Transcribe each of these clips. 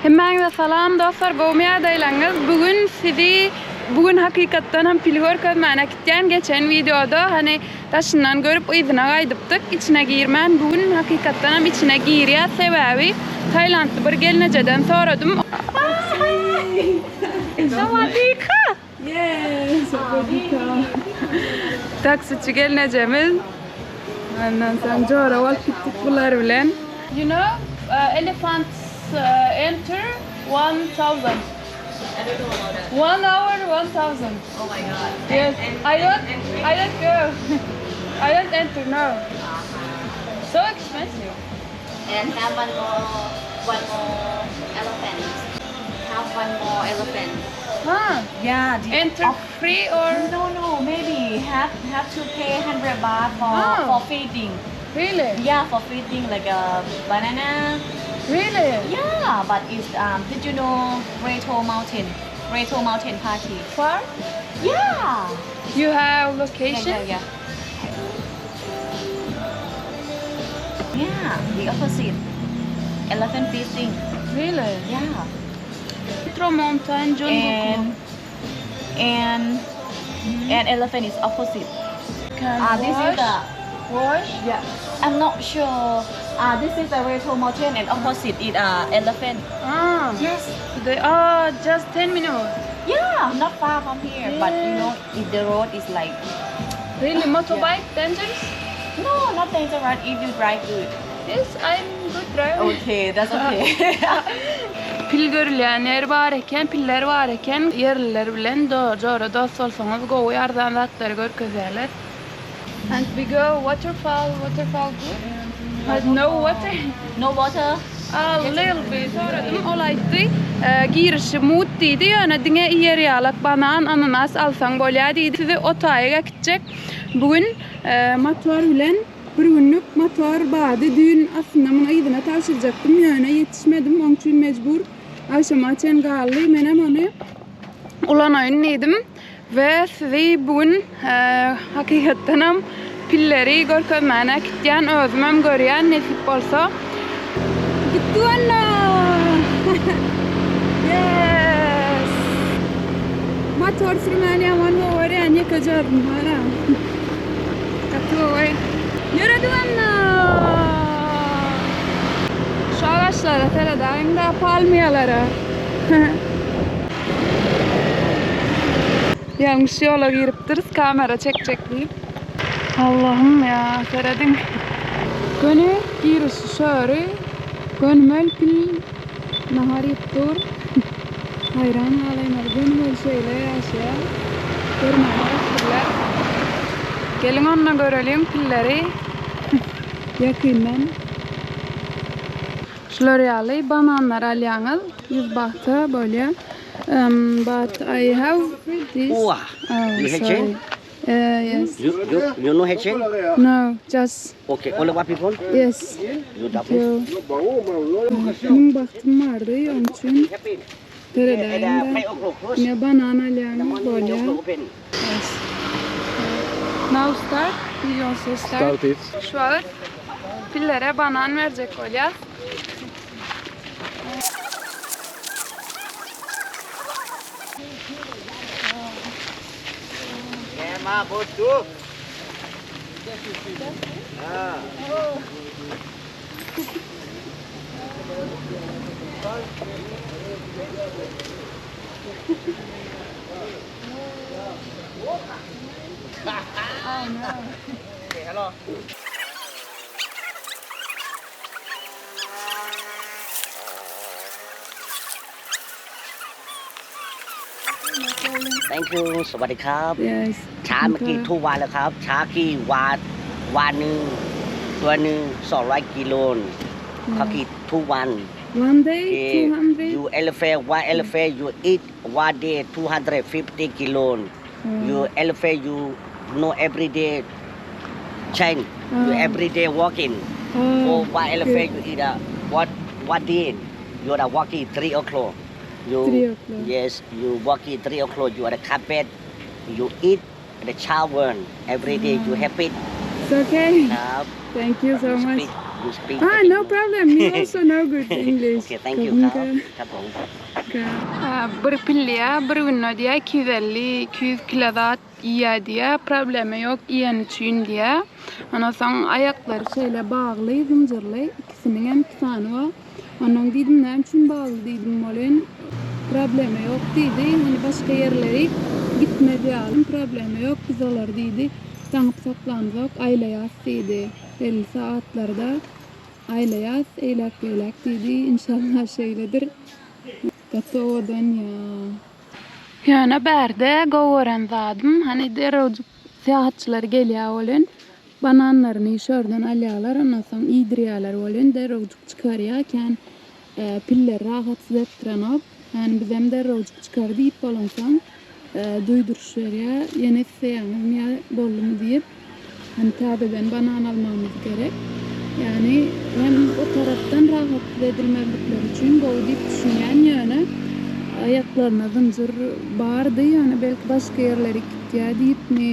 Hemmäňize salam dostlar gowmy ýagdaýlaryňyz bu gün sizi bu gün hakykatdan hem pili görkezmäne gitýän geçen wideoda hany daşyndan görüp yzyna gaýdypdyk içine girmän bu gün hakykatdan hem içine girýäs sebäbi Tailandly bir gelnejeden soradym Sawadika. Yes, sawadika. Taksiçi gelnejemiz. Ondan soň jora bolup gitdik bular bilen. You know, uh, elephants uh, enter 1000. I don't know about that. One hour, 1000. Oh my god. Yes, And, I don't, entry? I don't go. I don't enter, no. So expensive. And have one more, one more elephant. Have one more elephant. Huh? Yeah. The, Enter free or no, no. Maybe have have to pay 100 baht for Oh. for feeding. really? Yeah, for feeding like a banana. Really? Yeah, but it's um. Did you know Reto Mountain? Reto Mountain Party. Far? Yeah. You have Yeah, location? yeah, yeah. Yeah, the opposite. Elephant feeding. Really? Yeah. Metro Mountain, Jungle And and and elephant is opposite. Can Ah, this wash, is the wash. Yeah, I'm not sure. Uh, this is a Reto mountain and opposite is uh, elephant. Ah. Yes. They are just 10 minutes. Yeah, not far from here. But you know, if the road is like Really, motorbike dangerous? no, not dangerous if you drive good. Yes, I'm good driver. Okay, that's okay. Pil görülýän ýer bar eken, piller bar eken. Ýerliler bilen jora dost bolsaňyz gowy arzan zatlary görkezýärler. And we go waterfall, waterfall good. But no water. no water. A little bit. Soradym, ol aýtdy, e, girişi mut diýdi, ýöne diňe ýer ýalak banan, ananas alsaň bolýar diýdi. Sizi otaýa gitjek. Bugün e, motor bilen bir günlük motor bardy. Düýn aslynda muny yzyna tabşyrjakdym, ýöne ýetişmedim. Onuň üçin mejbur agşama çen galdy. Menem ony ulanaýyn diýdim we sizi bugün e, hakykatdanam pilleri görkezmäne gitýän, özümem görýän nesip bolsa. Gitdi anna. Yes. Motor sürmäni ýaman gowarýan ýeke jardym hala. Gaty gowy. Ýöredik anna. Şu agaçlara seredäýiň da palmiýalara. Ýalňyş ýola giripdiris, kamera çekjek diýip. Allahym ya, serediň. Göni girişi şöri, gönümel pil nahar iýip dur. Haýran galaýmaly, gönümel şeýle ýaşaýar. Görmäge gitdiler. Geliň onda göreliň pilleri. Ýakyndan. Şular ýaly bananlar alýaňyz, 100 bahta bolýar. Um, but I have this. Wow. Oh, You have sorry. change? Yes. You, you, you know Hechin? No, just Okay, only one people? yes. You double. Yo. Müň bagtym bardy, onuň üçin Happy. seredäýin-de. Five o'clock close. Ne banan alýaňyz Morning, bolýar. open. Yes. Now start. We also start. Start it. Şu wagt pillere banan berjek bolýar. Yeah, ma, both two. Ah. Oh no. Okay, hello. Thank you สวัสดีครับ Yes. ช้าเมื่อกี้ทุกวันแล้วครับ ช้ากี่วา วาหนึ่งตัวหนึ่ง200กิโลเขากี่ทุกวัน One day Eh, 200. You elephant, one elephant, you eat one day 250 kilo. You elephant, you know every day chain. You Ah. every day walking. Oh, For one elephant, you eat a what one day. You are walking 3 o'clock. You, 3 o'clock. Yes, you walking 3 o'clock. You are the carpet. You eat the shower every day. You happy. It's okay. ครับ Thank you so much. Speak. You speak. Ah, no problem. Me also no good English. Okay, thank you ครับครับผม Bir pilliýä bir günde diýýä 250, 200 kilo zat iýýä diýýä, problema ýok iýeni üçin diýýä. Ondan soň aýaklary şeýle bagly, zynjyrly, ikisiniňem iki sany bar. Ondan diýdim näme üçin bagly diýdim welin, problema ýok diýdi. Ýöne başga ýerleri gitmez ýaly problema ýok biz olary diýdi, daňyp saklamzok, aýlaýas diýdi. Belli sagatlarda aýlaýas eýläk-beýläk diýdi. Inşallah şeýledir. Gaty owadan ýa. Ýöne bärde gowy gören zadym, hany derrewjik syýahatçylar gelýär welin, bananlaryny şörden alýarlar, ondan soň iýdirýärler welin, derrewjik çykarýar, kän piller rahatsyz etdirenok. Ýani bizem derrewjik çykar diýip bolansoň, duýduryş berýär, ýene isleýäňizmi ýa boldumy diýip. Hany täzeden banan almagymyz gerek. Ýagny hem o tarapdan rahatsyz edilmezlikleri üçin gowy diýip düşünýän ýöne aýaklaryna zynjyr bardy ýöne belki başga ýerleri gitýä diýipmi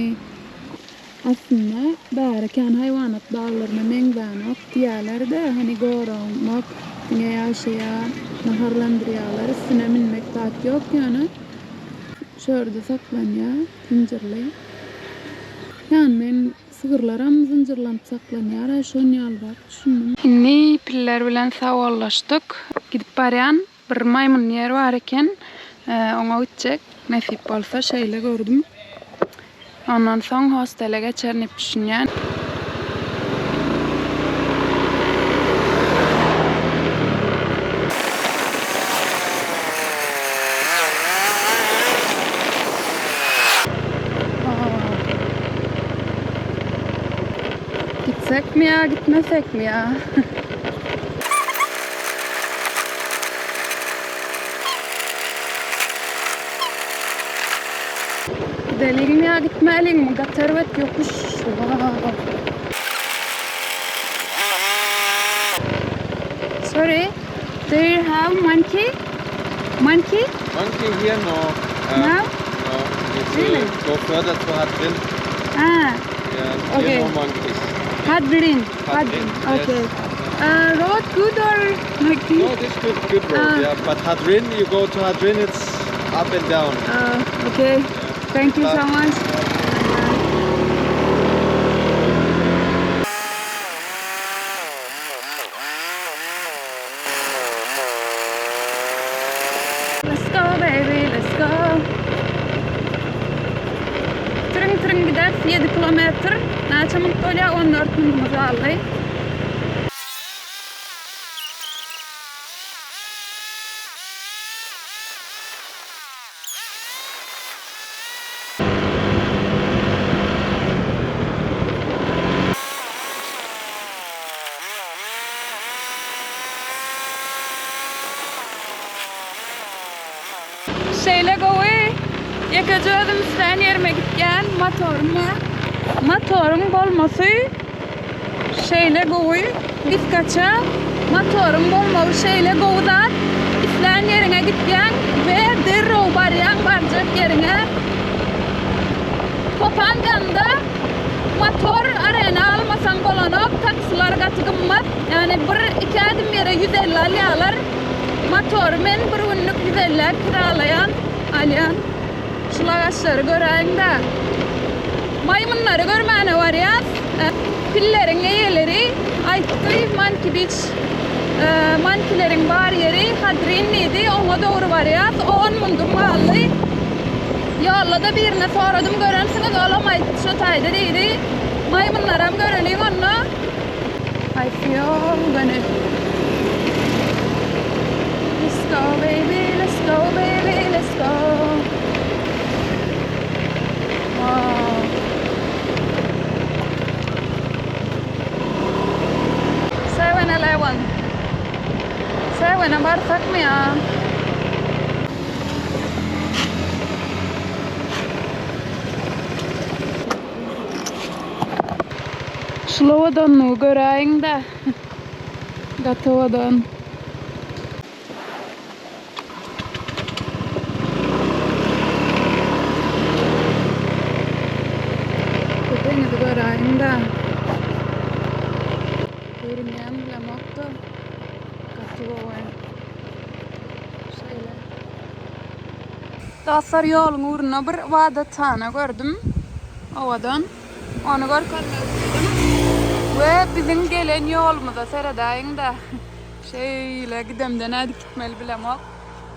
aslynda bäri kän haýwanat baglaryna meňzänok diýýälerde hany goramak diňe ýaşaýa naharlandyrýalar üstüne münmek zat ýok ýöne şörde saklanýa zynjyrly. Ýani men sygyrlaram zynjyrlanyp saklanýar-a şon ýaly zat düşündim. Indi piller bilen sawollaşdyk. Gidip barýan bir maýmynly ýer bar eken. Oňa gitjek. Nesip bolsa şeýle gördüm. Ondan soň hostele geçerin diýip düşünýän. Gitsekmi ýa gitmesekmi ýa? Gideliňmi ýa gitmäliňmi? Gaty erbet ýokuş. Sorry. Do you have monkey? Monkey? Monkey here? No. No? No. Need to Really? go further to Haad Rin. Ah, Yeah, Okay. here no monkeys. Haad Rin. Haad Rin, yes. Okay. Road good or like this? No, this good, good road. Ah. Yeah, but Haad Rin, you go to Haad Rin, it's up and down. Okay. Thank you so much. Let's go baby, let's go. Tırın tırın gider 7 kilometr. Näçe minut bolýar? 14 minutymyz galdy. Şeýle gowy. Ýekeje özüm islän ýerime gitýän motorym bar. Motoryň bolmasy şeýle gowy. Gysgaça motoryň bolmagy şeýle gowy zat. Islän ýeriňe gitýäň we derrew barýaň barjak ýeriňe. Koh Phanganda motor arena almasaň bolanok, taksiler gaty gymmat. Ýagny bir iki ädim ýere 150 alýarlar. Motory men bir günlük 150 kiralaýan, alýan. Şul agaçlary göräýiň-dä. Maýmynlary görmäne barýas. Pilleriň eýeleri aýtdy, Monkey Beach monkeyleriň bar ýeri Haad Rin diýdi, oňa dogry barýas. 10 mundum galdy. Ýolda-da birine soradym, görensiňiz, olam aýtdy, şo taýda diýdi. Maýmynlaram göreliň onda. Haýsy ýol göni. Let's go baby, let's go baby, let's go. Wow. 7-Eleven. Seven'e barsak mı ya? Şul owadanlygy göräýiň-dä. Gaty owadan. Bu deňizi göräýiň-dä. Görünýärmi? Dostlar ýoluň ugrunda bir ybadathana gördüm. Owadan. Ony görkezmek isledim. We biziň gelen ýolumyza seredäýiň-dä. Şeýle gidemde nädip gitmeli bilemok.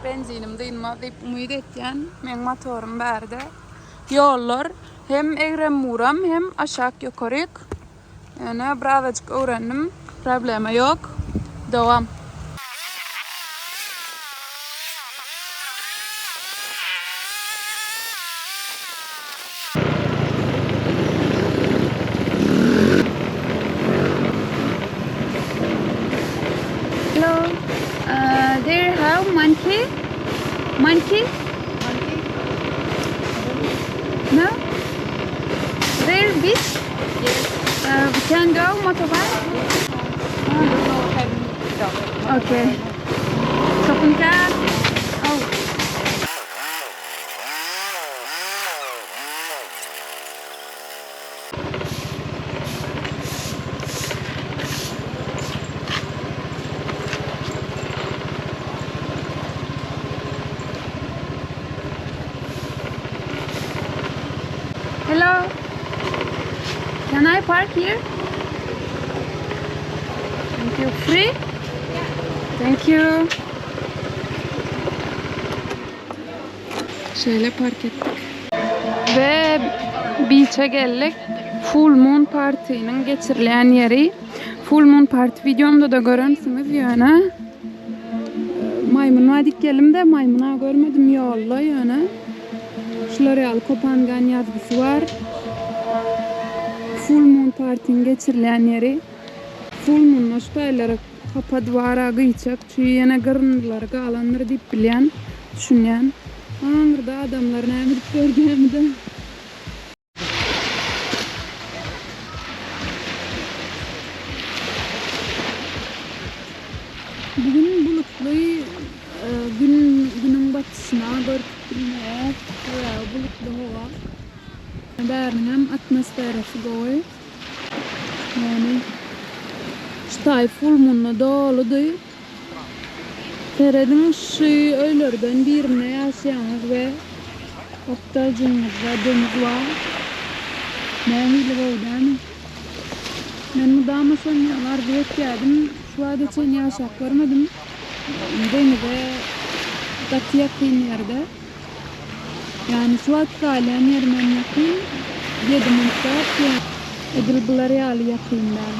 Benzinim dynmaz diýip umyt etýän. Meň motorym bärde. Ýollar hem egrem-bugram hem aşak ýokaryk. Ýöne birazajyk öwrendim. Problema ýok. Dowam. Hello. There have monkey? Monkey? No? There beach? Yes. We can go motorbike? Okay. ขอบคุณค่ะ Oh. Hello. Can I park here? Thank you. Free? Thank you. Şeýle park etdik. We beach'e geldik. Full Moon Party'niň geçirilýän ýeri. Full Moon Party wideomda-da görensiňiz ýöne maýmyn bar diýip geldim-de maýmyn-a görmedim ýolda ýöne. Şular ýaly Kopangan ýazgysy bar. Full Moon Party'niň geçirilýän ýeri. Full Moon'da şu taýlara hapa dwara gyýçak çüý ýene gyryndylar galandyr diýip bilýän, düşünýän. Aňyrda adamlar näme edip görýämide. Bu gün bulutly gün günüň batyşyna görüp bilmeýäs. Sebäbi bulutly howa. Bäriniňem atmosferasy gowy. Ýagny şu taý full munda doludy. Serediň şu öýlerden birinde ýaşaýaňyz we gapdaljygyňyzda deňiz bar. Nähili gowy dämi? Men mydama şony ýaly arzuw etýärdim. Şu wagta çenli ýaşap görmedim. Deňize gaty ýakyn ýerde. Ýagny şu wagt galýan ýerimem ýakyn, 7 minutda edil bular ýaly ýakyn däl.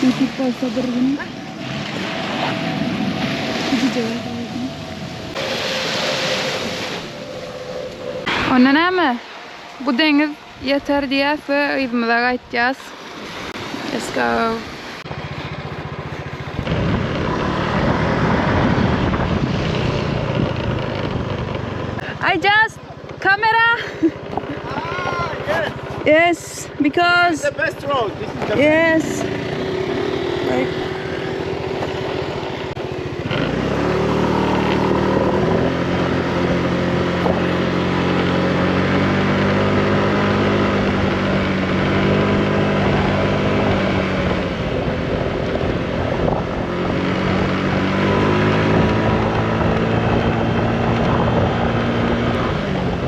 Nesip bolsa bir gün gidijek gaýdym. Onda näme? Bu deňiz ýeter diýýäs we yzymyza gaýtýas. Let's go. I just camera. Yes, because The best road. This is the yes. Like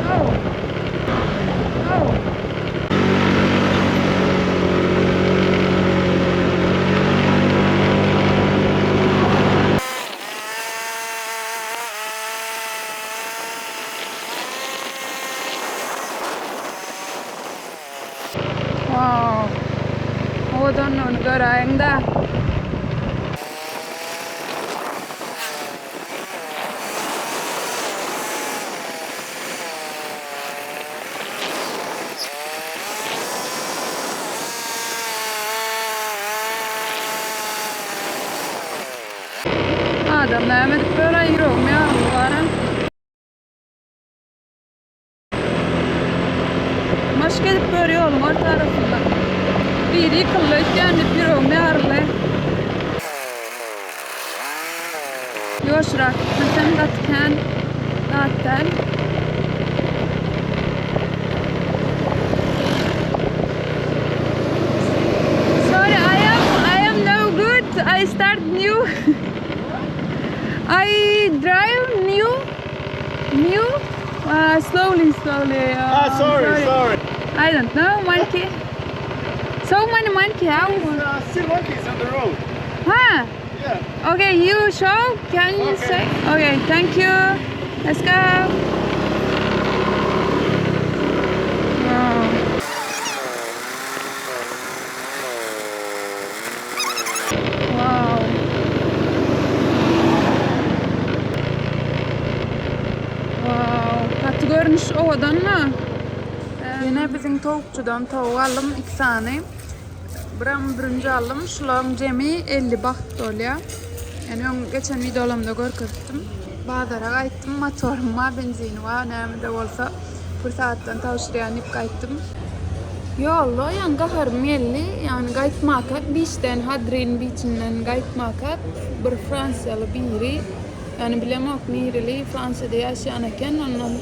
Oh. Oh. Wow. Owadanlygyny göräýiň-dä. Adam näme edip ýör-aý, ýüregim ýaryldy bara. Maşk edip ýör ýoluň orta arasynda. Biri ýykyldy öýtýän diýip ýüregim ýaryldy. Ýuwaşrak gitmesem gaty kän zat däl. Sorry, I am I am no good. I start new. I drive new new. Uh, slowly, slowly. Ah, sorry, sorry. I don't know, monkey. So many monkey, how? Uh, still monkeys on the road. Huh? Yeah. Okay, you show? Can you Okay. say? Okay, thank you. Let's go. Wow. Wow. Wow. Gaty görnüş owadanmy? Ýene biziň towukçydan towuk aldym, 2 sany. Biram bürünç aldym. Şularyň jemi 50 baht bolýar. Ýani öň geçen wideolarymda görkezipdim. Bazara gaýtdym, motorym bar, benzini bar, näme-de bolsa bir sagatdan tabşyrýan diýip gaýtdym. Ýolda ýaňy gaharym geldi. Ýagny gaýtmakak beachden, Hadrin beachinden gaýtmakak bir fransiýaly biri, ýagny bilemok nireli, Fransiýada ýaşaýan eken. Ondan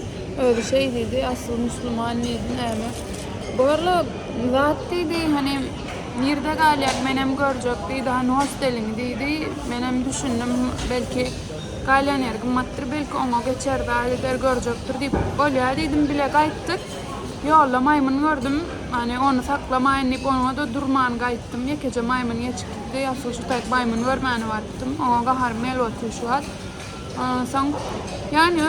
özi şeý diýdi, asyl musulman diýdi, näme. Borla zat diýdi, hany nirde galýaň, menem görjek diýdi, hany hosteliňi diýdi. Menem düşündim, belki galýan ýeri gymmatdyr, belki oňa geçer, zat eder, görjekdir diýip, bolýa diýdim, bile gaýtdyk. Ýolda maýmyn gördüm, hany ony saklamaýyn diýip, oňa-da durman gaýtdym. Ýekeje maýmyn geçip gitdi, asyl şu taýt maýmyn görmäni barypdym. Oňa gaharym gelip otyr şu wagt. Ondan soň, ýagny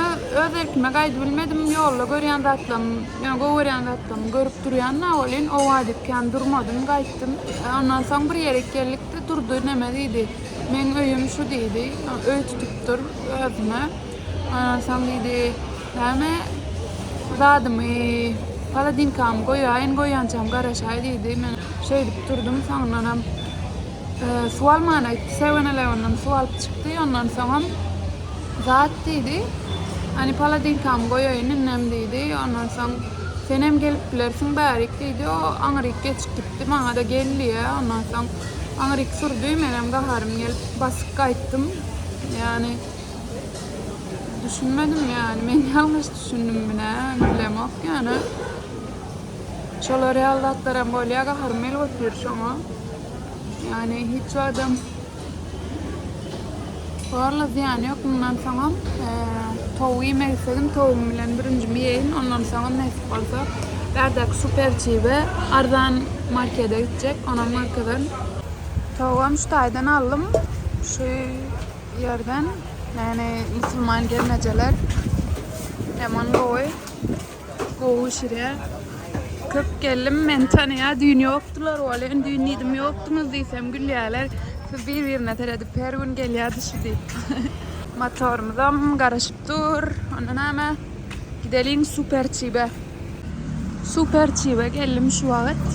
öz erkime gaýdybilmedim, ýolda görýän zatlarym, ýa gowy görýän zatlarymy görüp durýan-da welin, oba diýip kän durmadym, gaýtdym. Ondan soň bir ýere geldik-de, durdy, neme diýdi, meň öýüm şu diýdi, öý tutupdyr özüne. Ondan soň diýdi, näme, zadymy, holodinkamy goýaýyn, goýýançam garaşaý diýdi. Men şeýdip durdum, soňundanam Suw almana gitdi. Seven Eleven-den suw alyp çykdy. Ondan soňam zat diýdi. Hani polodinkamy goýaýyn indem diýdi. Ondan soň senem gelip bilersiň bärik diýdi. O aňryk geçip gitdi. Maňa-da gel diýýär. Ondan soň aňryk sürdi. Menem gaharym gelip basyp gaýtdym. Ýagny düşünmedim ýagny men ýalňyş düşündimmi näme bilemok ýöne. Şolar ýaly zatlaram bolýar gaharym gelip otyr şoňa. Ýagny hiç wagtam Borla zyýany ýok mundan soňam towuk iýmek isledim towugym bilen bürünjimi iýeýin ondan soňam nesip bolsa bärdäki super çibe arzan markede gitjek onam görkezerin. Towugam şu taýdan aldym şu ýerden ýagny musulman gelnejeler ýaman gowy. Gowy bişirýär. Köp geldim, meni tanaýar, düýn ýokdular welin, düýn diýdim ýokduňyz diýsem gülýärler. Siz bir-birine seredip her gün gelýärdi şu diýip. Motorymyzam garaşyp dur. Onda näme? Gideliň Super Çibe. Super Çibe geldim şu wagt.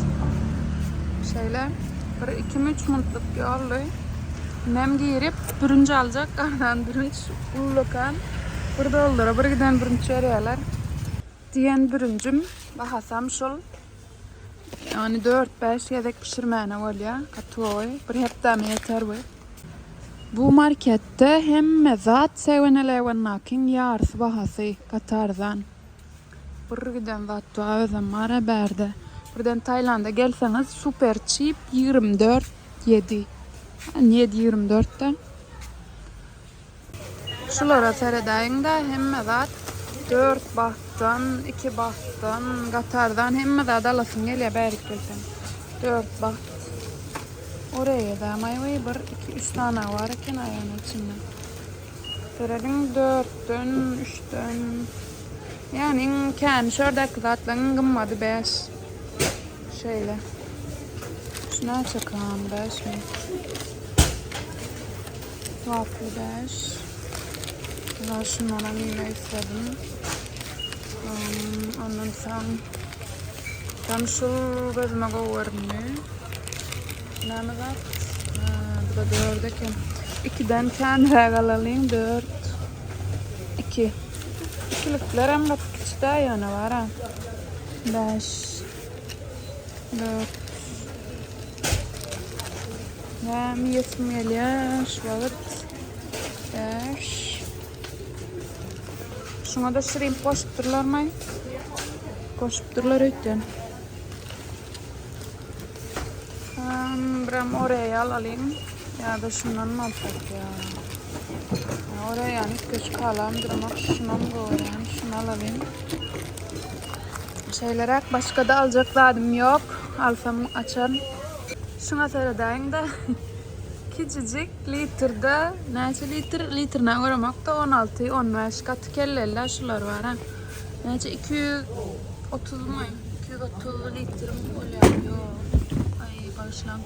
Şeýle bir ikimi üç minutlyk ýoldy. Indem girip bürünç aljak, arzan bürünç. Ullakan bir dollara bir giden bürünç berýärler. Diýen bürünjim bahasam şol. Ýagny 4-5 gezek bişirmäne bolýar. Gaty gowy. Bir hepdäme ýeter bu. Bu marketde hemme zat Seven Eleven-dakyň ýarysy bahasy. Gaty arzan. Bir giden zat bar özem bar-a bärde. Birden Taýlanda gelseňiz super çip 24 7. Ýedi 24-de. Şulara seredäýiň-dä, hemme zat dört bahtdan, iki bahtdan, gatardan hemme zat alasyň gelýär bärik gelseň. Dört baht. Oraya-da maýwy bir, iki, üç sany bar eken aýanyň içinde. Serediň dörtden, üçden. Ýagny iň käni şördäki zatlaryň iň gymmady bäş. Şeýle. Şu näçe kan? Bäşmi? Wafli 5. Bunlar şundanam iýmek isledim. Ondan soň tam şu gözüme gowy göründi. Näme zat? Bu da 4 eken. 2-den känräk alalyň. 4 2. Ikilikler hem gaty kiçi dä ýöne bar-a. 5 4 Näme iýesim gelýär şu wagt? 5 Şuňa-da şrimp goşupdyrlarmy? Goşupdyrlar öýtýän. Biram Oreo alalyň. Ýa-da şundan mı alsak ýa? Oraya üýtgeşik halam durmak, şunam goýýan, şuny alalyň. Şeýleräk başga-da aljak zadym ýok. Alsam açaryn. Şuňa seredäýiň-de. Kiçijik litrde näçe litr? Litrine göremok-da 16, 15 gaty kelleli-dä şular bar-a. Näçe 230 my? 230 litr bolýar. Ýok. Aý, bagyşlaň.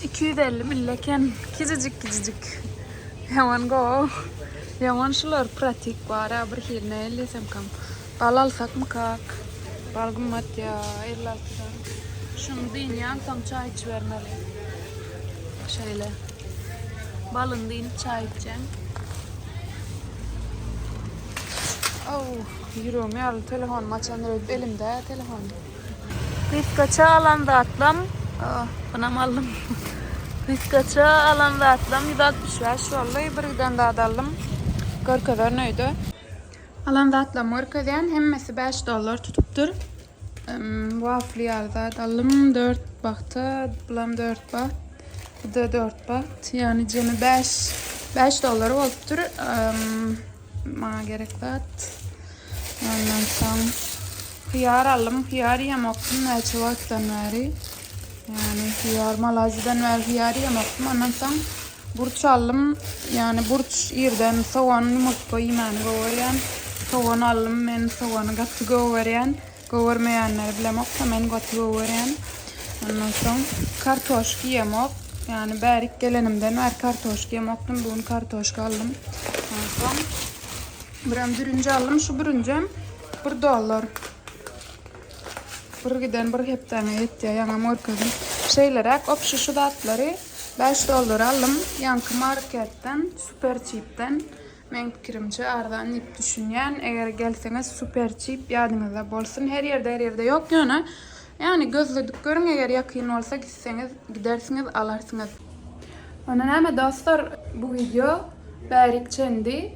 250 ml eken. Kiçijik kiçijik. Ýaman gowy. Ýaman şular pratik bar-a bir hili nähili diýsemkam. Bal alsakmykak? Bal gymmat ýa 56 dan. Şuny dynýan soň çaý içibermeli. Şeýle. Balyny dynyp çaý içjeň. Ow, ýüregim ýaryldy telefonym açandyr öýdüp elimde telefon. Gysgaça alan zatlam, bunam aldym. Gysgaça alan zatlam 165 boldy. Bir giden zat aldym. Görkezerin öýde. Alan zatlarymy görkezýän. Hemmesi 5 dollar tutupdyr. Wafli ýaly zat aldym. 4 bahta, bulam 4 baht. Bu da 4 baht. Ýagny jemi 5 5 dollar bolupdyr. Maňa gerek zat. Ondan soň hyýar aldym. Hyýar iýemokdym näçe wagtdan bäri. Ýagny hyýar Malaýziýadan bäri hyýar iýemokdym. Ondan soň burç aldym. Ýagny burç irden sogan ýumurtga iýmäni gowy görýän. Sogan aldym. Men sogany gaty gowy görýän. Gowy görmeýänleri bilemok-da, men gaty gowy görýän. Ondan soň kartoşka iýemok. Ýagny bärik gelenimden bäri kartoşka iýemokdym. Bu gün kartoşka aldym. Ondan soň birem bürünç aldym. Şu bürünjem bir dollar. Bir giden bir hepdäňe ýetýär. Ýaňam görkezdim. Şeýleräk opşy şu zatlary 5 dollara aldym. Ýaňky marketden, Super Cheapden. Meň pikirimçe arzan diýip düşünýän. Eger gelseňiz super çip ýadyňyzda bolsun. Her ýerde her ýerde ýok ýöne ýagny gözledik görüň eger ýakyn bolsa gitseňiz gidersiňiz alarsyňyz. Onda näme dostlar bu wideo bärik çendi.